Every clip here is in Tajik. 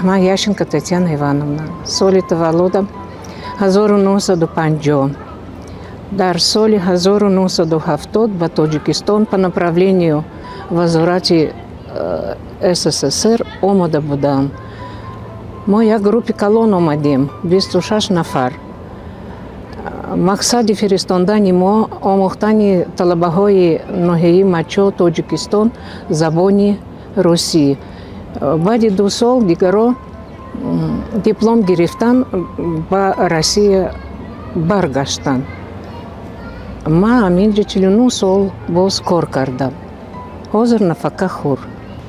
Ман Ященко Татьяна Ивановна. Соли таваллудам 1950. Дар соли 1970 ба Тоҷикистон по направлению Вазорати СССР омада будам. Мо як группи калон омадем, 26 нафар. Мақсади фиристондани мо омӯхтани талабаҳои ноҳияи Мачо, Тоҷикистон, забони русӣ. Баъди 2 сол дигаро диплом гирифтан, ба Россия баргаштанд. Ман ҳаминҷо 49 сол боз кор кардам. Ҳозир нафақахӯр.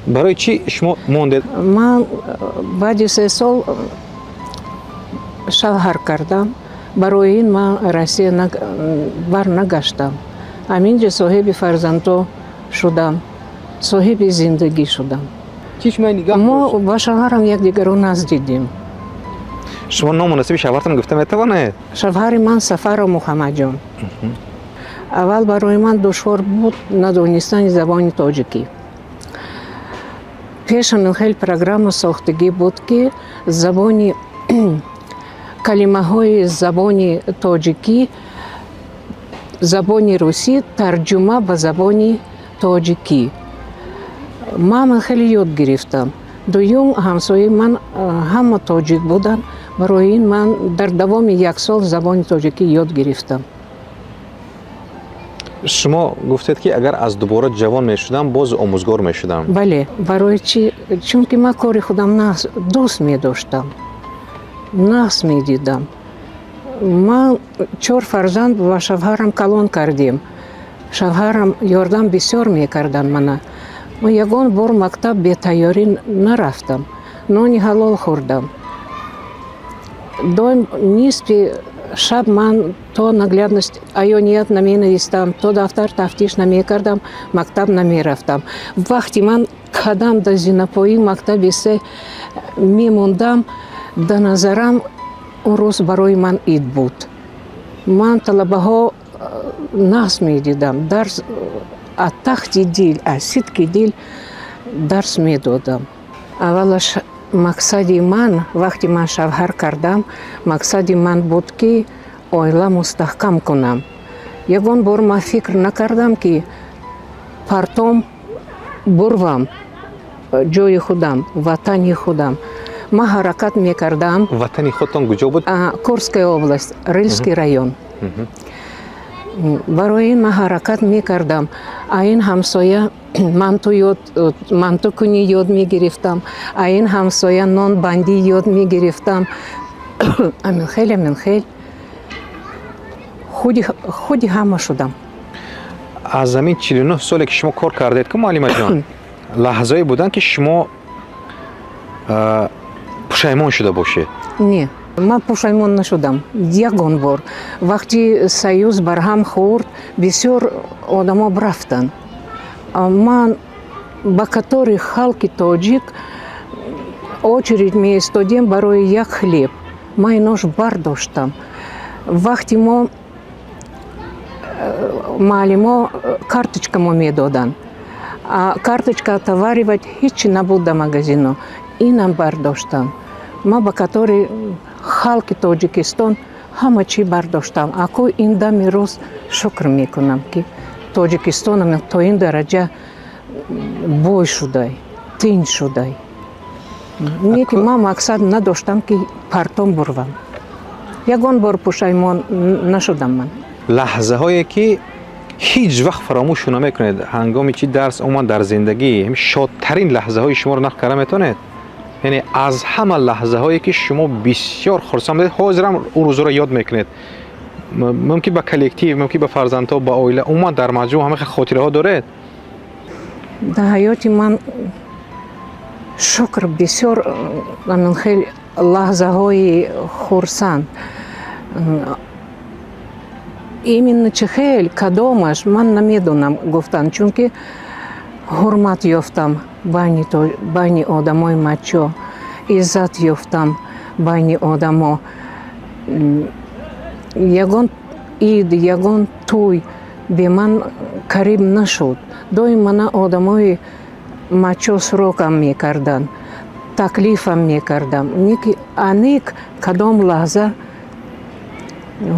Барои чӣ шумо мондед? Ман баъди 3 сол шавҳар кардам. Барои ин ман Россия барнагаштам. Ҳаминҷо соҳиби фарзандҳо шудам, соҳиби зиндагӣ шудам. Мо ба шавҳарам якдигарро наздидем. Шумо ному насиби шавҳартон гуфта метавонед? Шавҳари ман Сафаров Муҳаммадҷон. Аввал барои ман душвор буд надонистани забони тоҷикӣ. Пешам хеле программа сохтагӣ буд, ки забони калимаҳои забони тоҷикӣ, забони русӣ тарҷума ба забони тоҷикӣ. Ман хеле ёд гирифтам. Дуюм, ҳамсояи ман ҳама тоҷик буданд. Барои ин ман дар давоми 1 сол забони тоҷикӣ ёд гирифтам. Шумо гуфтед, ки агар аз дубора ҷавон мешудам, боз омӯзгор мешудам. Бале, барои чӣ? Чунки ман кори худам дӯст медоштам, нағз медидам. Ман 4 фарзанд ва шавҳарам калон кардем. Шавҳарам ёрдам бисёр мекарданд мана. Ман ягон бор мактаб бетайёрӣ нарафтам, нони ҳалол хӯрдам. Доим нисфи шаб ман то наглядность аёният наменавистам, то дафтар тафтиш намекардам, мактаб намерафтам. Вақти ман қадам дар зинапои мактаби се мемондам, да назарам он рӯз барои ман ид буд. Ман талабаҳо нағз медидам, дарс аз тахти дил, аз сидқи дил дарс медодам. Аввалаш мақсади ман, вақти ман шавҳар кардам, мақсади ман буд, ки оила мустаҳкам кунам. Ягон бор ман фикр накардам, ки партом бурвам ҷои худам, ватани худам. Ман ҳаракат мекардам. Ватани худтон куҷо буд? Курская область, Рыльский район. Барои ин ман ҳаракат мекардам. А ин ҳамсоя манту кунӣ ёд мегирифтам, а ин ҳамсоя нонбандӣ ёд мегирифтам. Аминхел, аминхел худи ҳама шудам. Аз замин 49 соле ки шумо кор кардед, ку муаллимаҷон, лаҳзае буданд, ки шумо пушаймон шуда бошед? Не, ман пушаймон нашудам ягон бор. Вақти союз барҳам хӯрд, бисёр одамо рафтанд. Ман ба қатори халқи тоҷик очередь меистодем барои як хлеб. Ман инош бардоштам. Вақти мо муаллимо карточка мо медоданд, карточка отоваривать ҳеҷ набуд дар магазино. Инам бардоштам. Ман ба қатори халқи Тоҷикистон ҳама чӣ бардоштам. Аку ин дами рӯз шукр мекунам, ки Тоҷикистонам то ин дараҷа бой шудай, тинҷ шудай. Не ки ман мақсад надоштам, ки партом бурвам. Ягон бор пушаймон нашудам ман. Лаҳзаҳое ки ҳеҷ вақт фаромӯшо намекунед, ҳангоми чӣ дарс, умуман дар зиндагӣ шодтарин лаҳзаҳои шуморо нақл карда метавонед? Яъне аз ҳама лаҳзаҳое ки шумо бисёр хурсанд будед, ҳозирам он рӯзҳоро ёд мекунед, мумкин ба коллектив, мумкин ба фарзандҳо, ба оила, умуман дар маҷмӯъ ҳама хотираҳо доред? Дар ҳаёти ман, шукр, бисёр хел лаҳзаҳои хурсанд. Именно чӣ хел, кадомаш, ман намедонам гуфтан, чунки ҳурмат ёфтам байни одамои мачо, иззат ёфтам байни одамо. Ягон ид, ягон тӯй бе ман кариб нашуд. Доим мана одамои мачо срокам мекарданд. Таклифам мекардам. Аник кадом лаҳза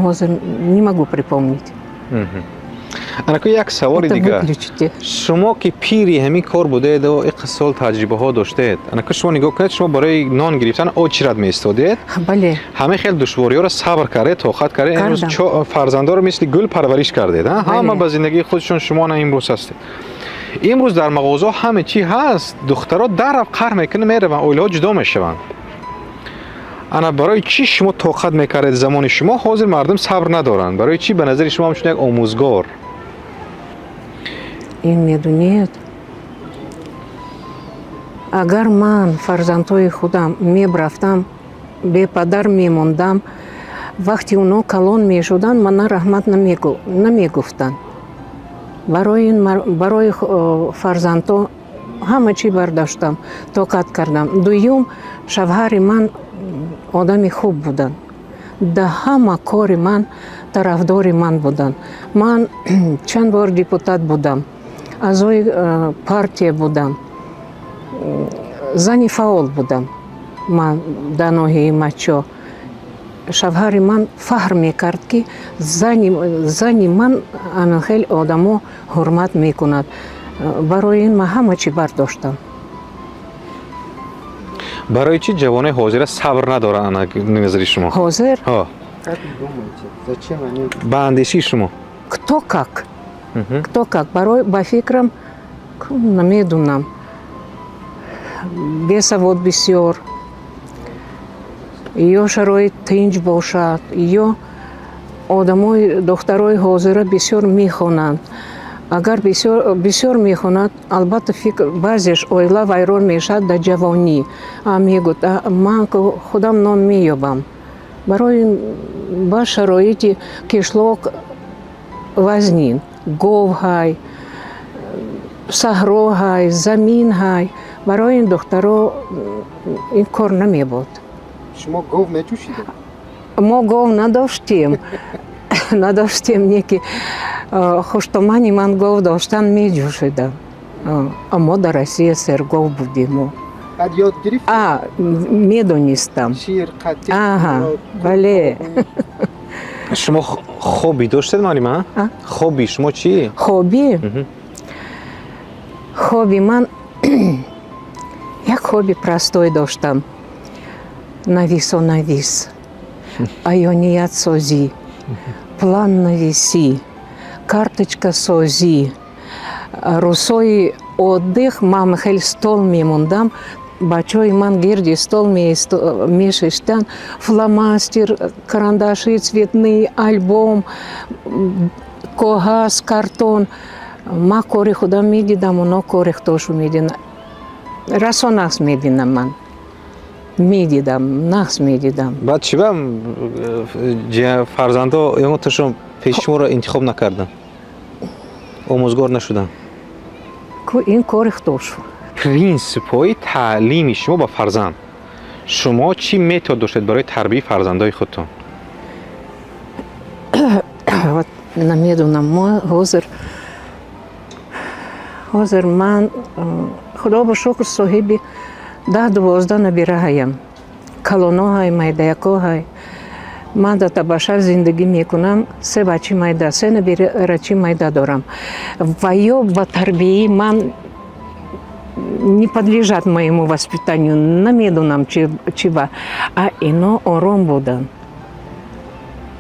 ҳозир не могу припомнить. Анаку як саволи дигар. Шумо ки пири ҳамин кор будед ва иқ сол таҷрибаҳо доштед, анаку шумо нигоҳ кунед, шумо барои нон гирифтан очират меистодед. Бале. Ҳамин хел душвориҳоро сабр кардед, тоқат кардед, имрӯз фарзандоро мисли гул парвариш кардед. Ҳама ба зиндагии худшон шумо на имрӯз ҳастед. Имрӯз дар мағозаҳо ҳама чӣ ҳаст, духтаро дарав қаҳр мекунанд, мераванд, оилаҳо ҷудо мешаванд. Ана барои чӣ шумо тоқат мекардед замони шумо, ҳозир мардум сабр надоранд? Барои чӣ ба назари шумо ҳамчун як омӯзгор? Ин медонед, агар ман фарзандҳои худам мебрафтам, бепадар мемондам, вақти оно калон мешуданд, мана раҳмат намегуфтанд. Барои фарзандҳо ҳама чӣ бардоштам, тоқат кардам. Дуюм, шавҳари ман одами хуб буданд. Дар ҳама кори ман тарафдори ман буданд. Ман чанд бор депутат будам, аъзои партия будам, зани фаъол будам. Ман дар ноҳияи Мачо. Шавҳари ман фахр мекард, ки зани ман хеле одамо ҳурмат мекунад. Барои ин ман ҳама чӣ бардоштам. Барои чӣ ҷавонои ҳозира сабр надоранд, назари шумо? Ҳозир? Ба андешаи шумо? Кто как? Кто как? Барои ба фикрам намедонам. Бесавод бисёр, ё шароит тинҷ бошад, ё одамои духтарои ҳозира бисёр мехонанд. Агар бисёр мехонад, албатта фикр баъзеш оила вайрон мешавад дар ҷавонӣ. Мегӯяд, ман худам нон меёбам. Барои ба шароити кишлоқ вазнин, гов ҳай, саҳро ҳай, замин ҳай. Барои ин духтаро ин кор намебуд. Шумо гов меҷӯшидед? Мо гов надоштем. Надоштем, неки хуштомани ман гов доштан меҷӯшидам. Мо дар Россия сергов будем. Баъд ёд гирифтед? Медонистам. Шир, қатиқ? Аҳа, бале. Шумо хобби доштед, муаллима? Хобби шумо чӣ? Хобби? Хобби ман як хобби простой доштам. Нависонавис, аёниятсозӣ, планнависӣ, карточкасозӣ. Рӯзҳои отдых ман хеле стол мемондам, бачаҳои ман гирди стол мешиштанд, фломастер, карандаши цветные, альбом, коғаз, картон. Ман кори худам медидам, оно кори худошу медиданд. Расо нағз медидам ман. Медидам, нағз медидам. Баъд чӣ ба фарзандо ягонташон пеши шуморо интихоб накарданд? Омӯзгор нашуданд? Ин кори худошу. Принсипҳои таълими шумо ба фарзанд. Шумо чӣ метод доштед барои тарбияи фарзандои худтон? Намедонам, мо ҳозир ман худо ба шукр соҳиби 10-12 набираҳаям. Калоноҳай, майдаякоҳай. Ман дар Табашар зиндагӣ мекунам, се бачи майда, се набирачи майда дорам. Ва ё ба тарбияи ман не подлежат моему воспитанию, намедонам чӣ ба. А ино ором буданд.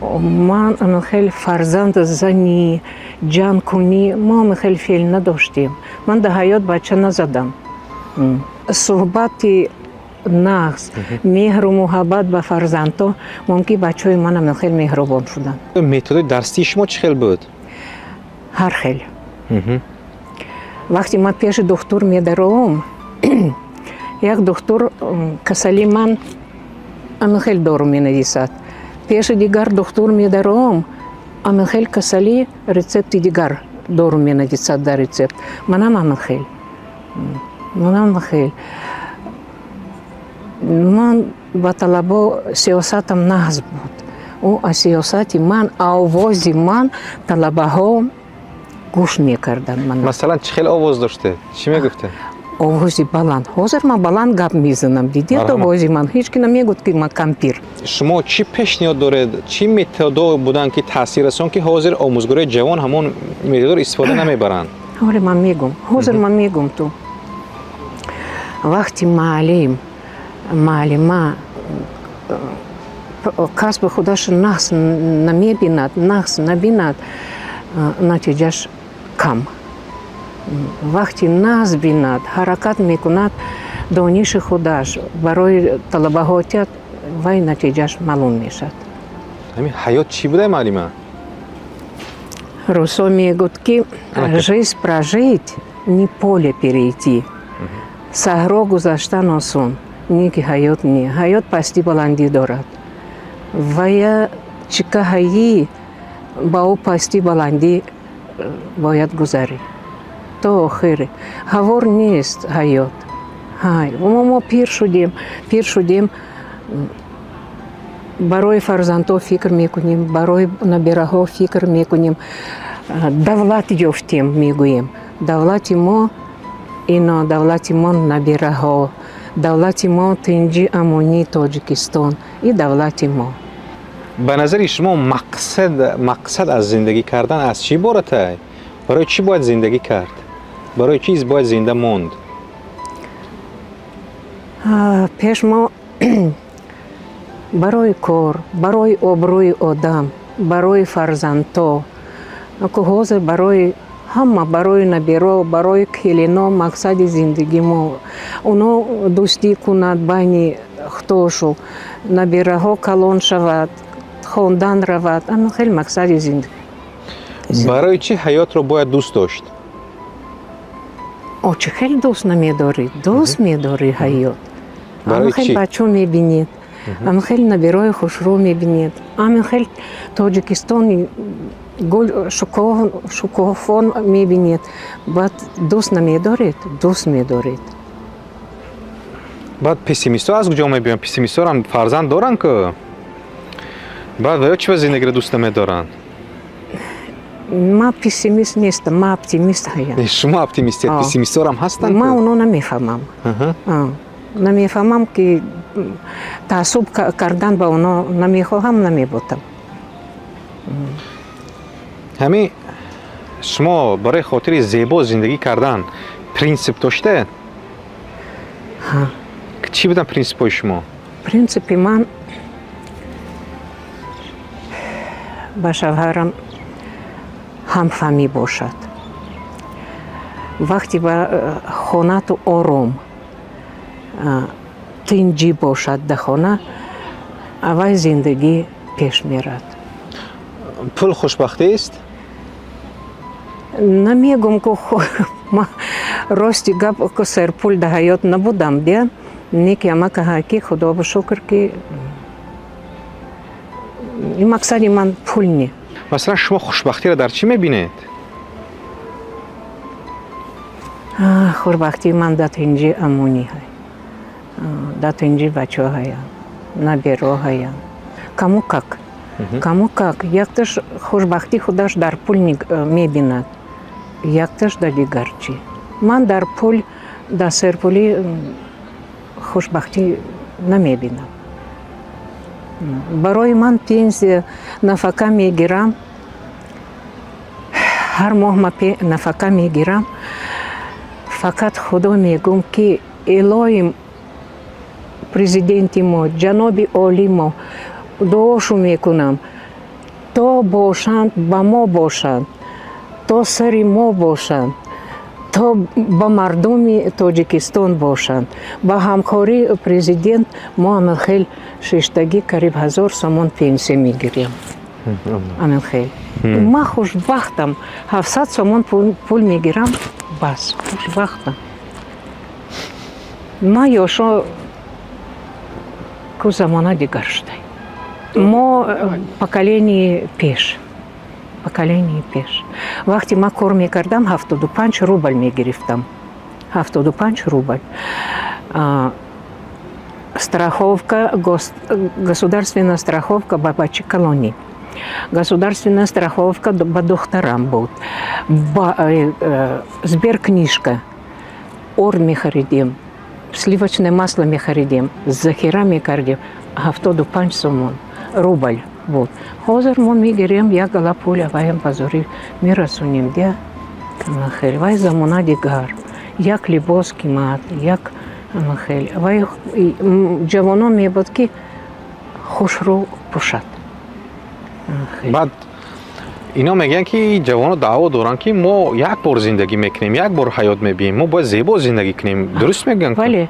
Ман хеле фарзанд занӣ, ҷангкунӣ, мо хеле феъл надоштем. Ман дар ҳаёт бача назадам. Суҳбати нағз, меҳру муҳаббат ба фарзандҳо, мумкин бачаҳои манам хеле меҳрубон шуданд. Методҳои дарсии шумо чӣ хел буд? Ҳар хел. Вақте ман пеши духтур медаровам, як духтур касали ман хел дору менависад. Пеши дигар духтур медаровам, хел касали рецепти дигар дору менависад дар рецепт. Манам хел. Манам хел. Ман ба талабо сиёсатам нағз буд. Ӯ аз сиёсати ман, овози ман талабаҳо гӯш мекарданд. Масалан, чӣ хел овоз доштед? Чӣ мегуфтед? Овози баланд. Ҳозир ман баланд гап мезанам. Дидед овози ман? Ҳеҷ ки намегӯяд, ки ман кампир. Шумо чӣ пешниҳод доред? Чӣ методҳо буданд, ки таъсир расон, ки ҳозир омӯзгорои ҷавон ҳамон методҳоро истифода намебаранд? Ҳоле ман мегӯм. Ҳозир ман мегӯм ту. Вақти муаллим, муаллима касби худаш нақс намебинад, нақс набинад, натиҷаш кам. Вақти нақс бинад, ҳаракат мекунад, дониши худаш барои талабаҳо тиҳад, вай натиҷаш маълум мешавад. Ҳамин ҳаёт чӣ буда, муаллима? Русо мегӯяд, ки жизнь прожить, не поле перейти. Саҳро гузаштан осон, не ки ҳаёт не. Ҳаёт пастӣ баландӣ дорад. Вая чикаҳаи ба ӯ пастӣ баландӣ бояд гузарӣ. То охире. Ҳавор нест ҳаёт. Ҳай, мо пир шудем, пир шудем, барои фарзандҳо фикр мекунем, барои набираҳо фикр мекунем. Давлат ёфтем, мегӯем. Давлати мо ино, давлати мо набираҳо, давлати мо тинҷи амонии Тоҷикистон и давлати мо. Ба назари шумо мақсад аз зиндагӣ кардан аз чӣ иборат? Барои чӣ бояд зиндагӣ кард? Барои чиз бояд зинда монд? Пеш мо барои кор, барои обрӯи одам, барои фарзандҳо, ҳозир барои ҳама, барои набиро, барои келино мақсади зиндагӣ мо. Оно дӯстӣ кунад байни худошу, набираҳо калон шавад, хондан равад. Ано хеле мақсади зиндагӣ. Барои чӣ ҳаётро бояд дӯст дошт? О, чӣ хеле дӯст намедорӣ? Дӯст медорӣ ҳаёт. Ано хеле бачо мебинед, ано хеле набирои хушрӯ мебинед, ано хеле Тоҷикистони гул шукуфон мебинед. Баъд дӯст намедоред? Дӯст медоред. Баъд пессимистҳо аз куҷо мебиёнд? Пессимистҳоам фарзанд доранд ку? Баъд ва ё чӣ ба зиндагиро дӯст намедоранд? Ман пессимист нестам, ман оптимист ҳаям. Шумо оптимистед, пессимистҳоам ҳастанд? Ман оно намефаҳмам. Намефаҳмам, ки таассуб кардан ба оно намехоҳам, намеботам. Ҳамин шумо барои хотири зебо зиндагӣ кардан принсип доштед? Ҳа. Чӣ буданд принсипҳои шумо? Принсипи ман ба шавҳарам ҳамфаҳмӣ бошад. Вақте ба хонату ором, тинҷӣ бошад дар хона, аввал зиндагӣ пеш мерад. Пул хушбахтист? Намегӯм, ку рости гап, ку серпул дар ҳаёт набудам, де не ки ама каҳа ки худо ба шукр, ки ин мақсади ман пул не. Масалан, шумо хушбахтиро дар чӣ мебинед? Хушбахтии ман дар тинҷи амонӣ ҳай, дар тинҷи бачаҳо ҳаянд, набераҳо ҳаянд. Кому как? Кому как? Якташ хушбахтӣ худаш дар пул мебинад, якташ дар дигар чӣ. Ман дар пул, дар серпулӣ хушбахтӣ намебинам. Барои ман пенсия, нафақа мегирам, ҳар моҳ ман нафақа мегирам. Фақат худо мегӯм, ки илоҳим президенти мо, ҷаноби олии мо, дуошу мекунам, то бошанд ба мо бошанд, то сари мо бошанд, то ба мардуми Тоҷикистон бошанд. Ба ҳамкории президент мо амилхел шиштагӣ қариб 1000 сомон пенсия мегирем. Амилхел. Ман хушбахтам, 700 сомон пул мегирам, бас, хушбахтам. Ман ёшо ку замона дигар шудай. Мо поколении пеш. Поколении пеш. Вақте ман кор мекардам, 75 рубл мегирифтам. 75 рубл. Страховка, государственная страховка ба бачи колонии. Государственная страховка ба духтарам буд. Сберкнижка. Орд мехаридем, сливочное масло мехаридем, захира мекардем, 75 сомон, рубль буд. Ҳозир мо мегирем як гала пуля, ваям базорӣ мерасонем, дя. Хеле вай замона дигар. Як либос қимат, як хеле. Вай ҷавонон мебуд, ки хушрӯ пӯшад. Баъд ино мегӯянд, ки ҷавонон даъво доранд, ки мо як бор зиндагӣ мекунем, як бор ҳаёт мебием, мо бояд зебо зиндагӣ кунем. Дуруст мегӯянд? Бале,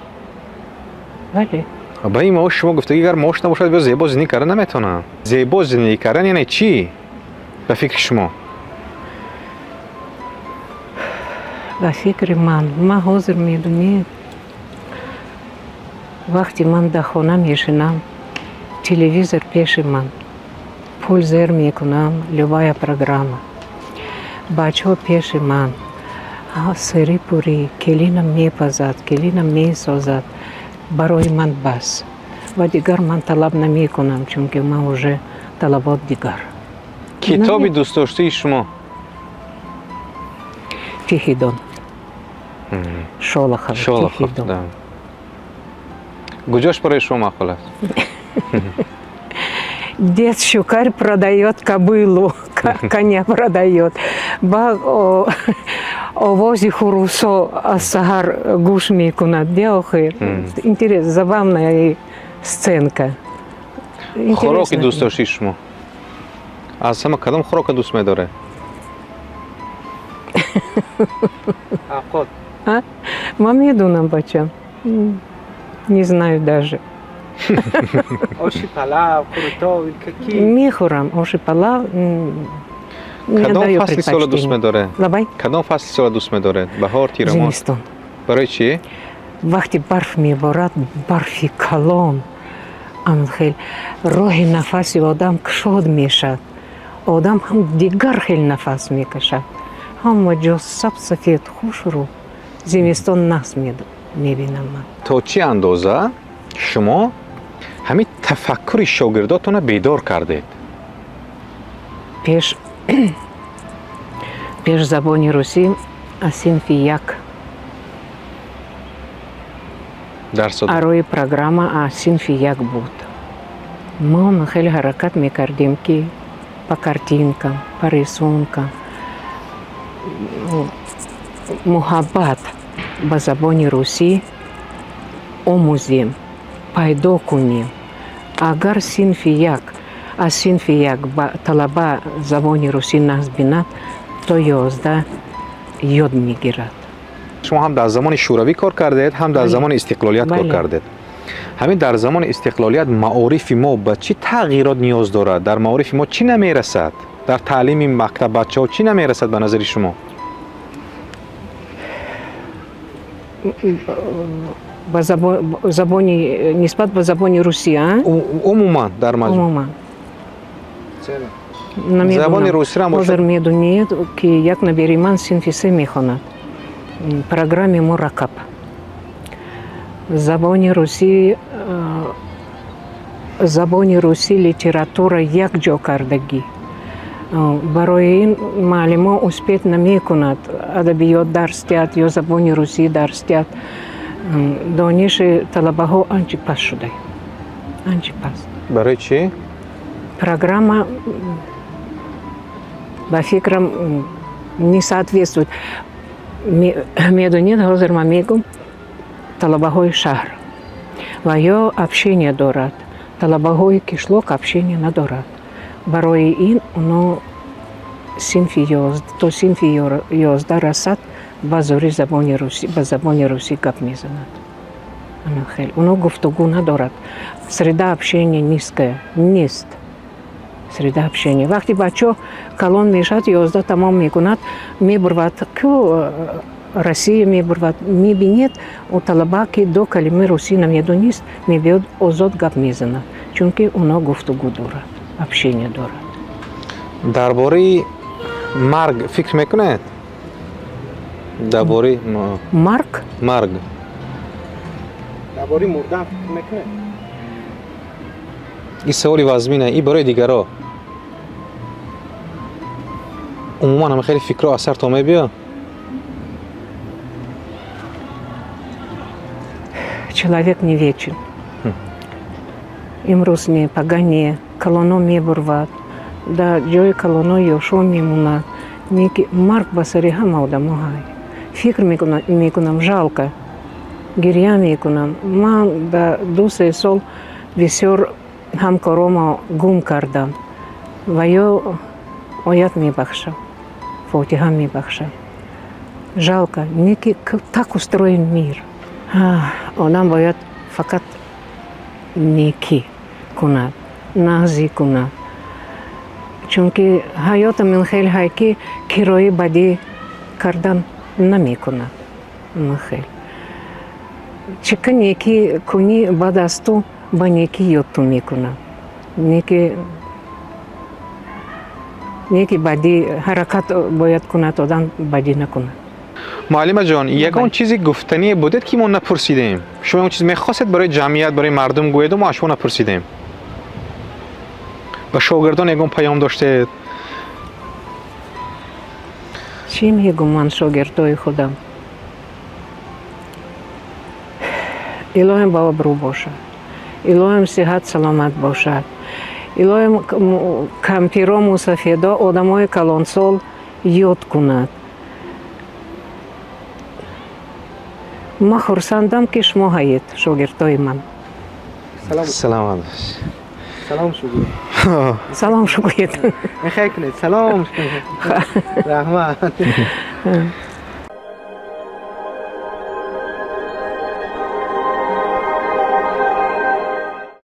бале. Ба ин маош шумо гуфтагӣ, агар маош набошад, биё зебо зиндагӣ карда наметавонам. Зебо зиндагӣ кардан яъне чӣ ба фикри шумо? Ба фикри ман, ман ҳозир медонед, вақте ман дар хона мешинам, телевизор пеши ман, пул зер мекунам, любая программа. Бачаҳо пеши ман, сыри пурӣ, келинам мепазад, келинам месозад, барои ман бас. Ва дигар ман талаб намекунам, чунки ман уже талабот дигар. Китоби дӯстдоштаи шумо? Тихий Дон. Шолохов. Шолохов, да. Куҷош барои шумо маъқул аст? Дед Щукарь продает кобылу, коня продает. Ба овози хурусо аз саҳар гӯш мекунад. Де охир? Интерес, забавная сценка. Хӯроки дӯстдоштаи шумо? Аз ҳама кадом хӯрока дӯст медоред? Авқот. Ман медонам, бачам. Не знаю даже. Оши палав, қурутов, какие? Мехӯрам оши палав. Кадом фасли сола дӯст медоред? Лабай? Кадом фасли сола дӯст медоред? Баҳор, тирамоҳ? Зимистон. Барои чӣ? Вақте барф меборад, барфи калон, хел роҳи нафаси одам кушод мешавад. Одам ҳам дигар хел нафас мекашад. Ҳама ҷо саб-сафед, хушрӯ. Зимистон нағз мебинам ман. То чӣ андоза шумо ҳамин тафаккури шогирдотонро бедор кардед? Пеш забони русӣ аз синфи як арои программа аз синфи як буд. Мо хеле ҳаракат мекардем, ки по картинкам, по рисункам муҳаббат ба забони русӣ омӯзем, пайдо кунем. Агар синфи як аз синфи як талаба забони русӣ нағз бинад, то 11 ёд мегирад. Шумо ҳам дар замони шӯравӣ кор кардед, ҳам дар замони истиқлолият кор кардед. Ҳамин дар замони истиқлолият маорифи мо ба чӣ тағйирот ниёз дорад? Дар маорифи мо чӣ намерасад? Дар таълими мактаб бачаҳо чӣ намерасад ба назари шумо? Ба забони, нисбат ба забони русӣ, умуман дар маҷмӯъ. Умуман. Забони русиро ҳозир медонед, ки як набери ман синфи се мехонад. Программе мо ракаб. Забони русӣ, забони русӣ литература якҷо кардагӣ. Барои ин муаллимо успеть намекунад адабиёт дарс диҳад ё забони русӣ дарс диҳад. Дониши талабаҳо анчи паст шуда. Анчи паст. Барои чӣ? Программа, ба фикрам, не соответствует. Медонед, ҳозир ман мегӯм, талабаҳои шаҳр ва ё общение дорад, талабаҳои кишлок общение надорад. Барои ин оно синфи то синфи 11 расад, ба зӯри забони русӣ, ба забони русӣ гап мезанад. Хеле оно гуфтугӯ надорад. Среда общения низкая, нест. Среда общения. Вақте бачаҳо калон мешавад, 11 тамом мекунад, мебурвад ку Россия мебурвад, мебинед, у талаба, ки до калимаи русӣ намедонист, мебиёд озод гап мезанад, чунки оно гуфтугӯ дорад, общение дорад. Дар бораи марг фикр мекунед? Дар бораи марг? Марг. Дар бораи мурдан фикр мекунед? Ин саволи вазмина, ин барои дигаро. Умуман ҳама хеле фикрҳо аз сар то мебиёд? Человек не вечен. Имрӯз не, пага не, калоно мебурвад, дар ҷои калоно ёшо мемонад. Не ки марг ба сари ҳама одамо ҳай. Фикр мекунам, жалко, гирья мекунам. Ман дар 2-3 сол бисёр ҳамкоромо гум кардам ва ё оят мебахшам, фотиҳа мебахшам. Жалко, не ки так устроен мир. Одам бояд фақат некӣ кунад, нағзӣ кунад, чунки ҳаётам ин хел ҳай, ки кирои бадӣ кардан намекунад. Хел чӣ ка некӣ кунӣ, баъд аз ту ба некӣ ёдту мекунад. Неки бадӣ ҳаракат бояд кунад одам, бадӣ накунад. Муаллимаҷон, ягон чизи гуфтание будед, ки мо напурсидем? Шумо ягон чиз мехостед барои ҷамъият, барои мардум гӯеду мо аз шумо напурсидем? Ба шогирдон ягон паём доштед? Чӣ мегӯм ман шогирдои худам? Илоҳим ба обрӯ бошад, илоҳим сиҳат саломат бошад, илоҳим кампиро, мусафедо, одамои калонсол ёд кунад. Ман хурсандам, ки шумо ҳаед шогирдои ман. Саломат. Салом шугӯед. Салом шугӯед. Мехай кунед, салом, раҳмат.